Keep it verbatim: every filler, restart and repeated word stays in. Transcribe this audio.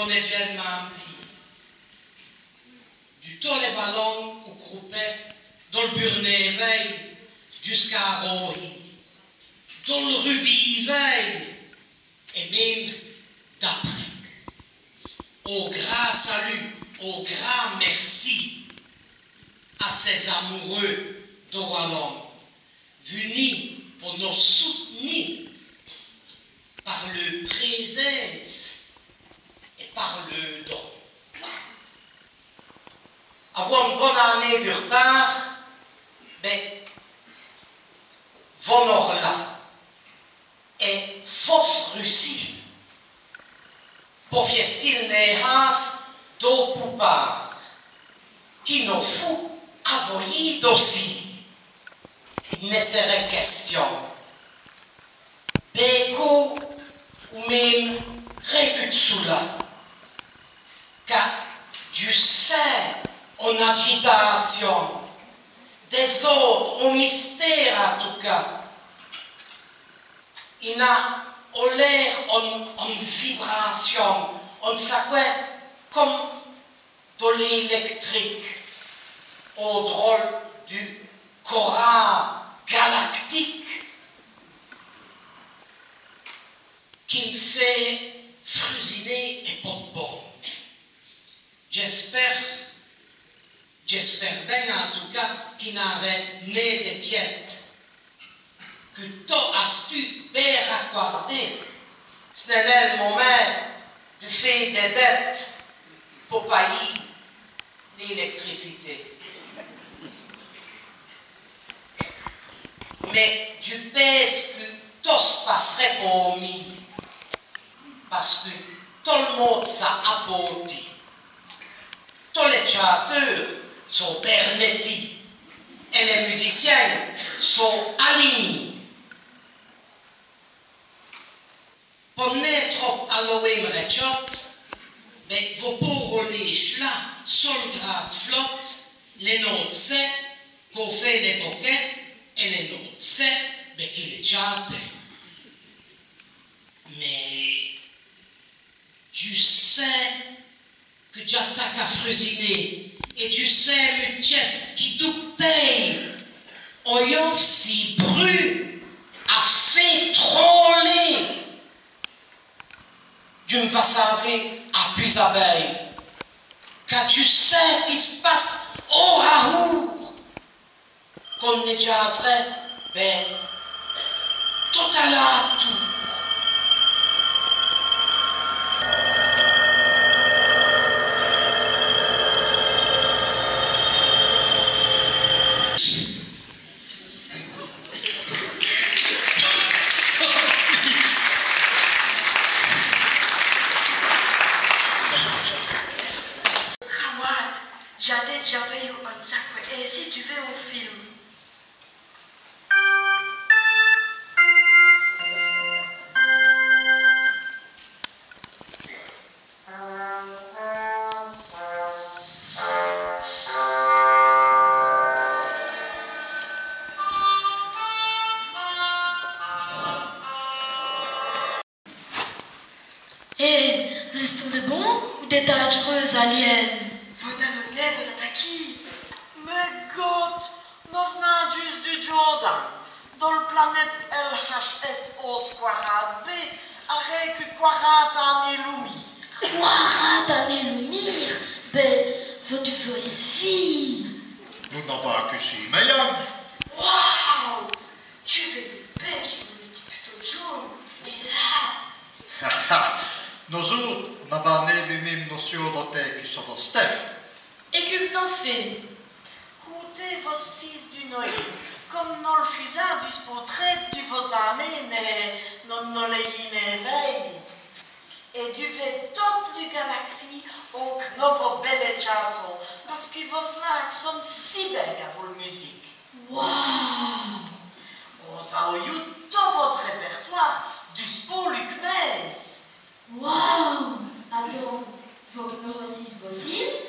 Djin m'a dit, du tos lès Walons ou croupèt, dol Burnévèye jusqu'à Rohi, dol Rubivèye, èt minme d'après. Au grand salut, au grand mèrci à cès amoureux do Walon, v'nus po nos sout'ni par leû présince èt par leû don. Avou one bone-anéye du r'târd, bén, vo-nos-la. Èt vo fruci, po fièstî l' nêhance do poupârd, qui nos fout avoyî d'ossi. I n' sèrè quèstion. Bén, côp ou minme, rén qu' d' çoula. Ca, dju sé, one adjitâcion, dès-ôtes, on mistére à tout cas. I n'a au l'aîr one, one vibrâcion, one saqwè come do l'èlèctrique, au drole du choral galactique, qui m' faît frusiner èt po d' bon. Dj'èspère, dj'èspère bén, en tout cas, qu'i n'ârè nén dès piètes. Cu tot astu bén racwardé, ç' n'èst nén l' momint du fé dès dètes po payî l'èlèctricité. Mins dju pinse cu tot s' pass'rè po mî, pace cu tot l' monde s'a apôti. Tos lès tchâteûrs sont bèrnétis èt lès mûziciens sont alignîs. Po nén trop alower m' rètchote, bén, vos pôroz lèyî la, so l' grade flote, lès notes sès qu'on faît lès bokèts èt lès notes sès, bén, qui lès tchâtèt. Mins dju sé cu dj'ataque à frusiner, èt dju sé, mutchès, qui doubtez, on yôve si brût à fé trôler. Dju m' va sâver à pus-abê, ca dju sé qui s' passe au rahoûr. Qu'on n' djâserè, bén, tot à l'âtoûr. Ramwârd, dj'a dèdja vèyu one saqwè insi duvins on film. Hé, vos-èstoz dès bons ou dès dandj'reûs aliéns ? Vos-alez nén nos ataquî. Mès godes, nos v'nans djusse du djôdin, dol planète L H S onze quarante B, à rén qu' quarante anéyes-loumîre. Quarante anéyes-loumîre ? Bén, vos d'vèz vîr. Nos n'avans qu' sîs mèyans. Waouh ! Dju vèyeu bén qui vos-èstoz putôt djon.ne, mins là... Nos-ôtes n'avans nén l' minme nocion do tins qui çovos, Steph. Èt qui v'noz fé ? Coûtez vos sîs du noyî, come nos l' fusans duspôs trinte du vos-anéyes, mins nos n' nos lèyîs nén vèy. Èt duvins totes lès galaxies, on cnot vos bèlès tchansons, pace qui vos-alans sonner si bén avou l' musique. Waouh ! On-z-a oyu tot vos rèpèrtwares duspôs lu k'mince. Waouh ! Adon, vos cnohocîz vos-îmes ?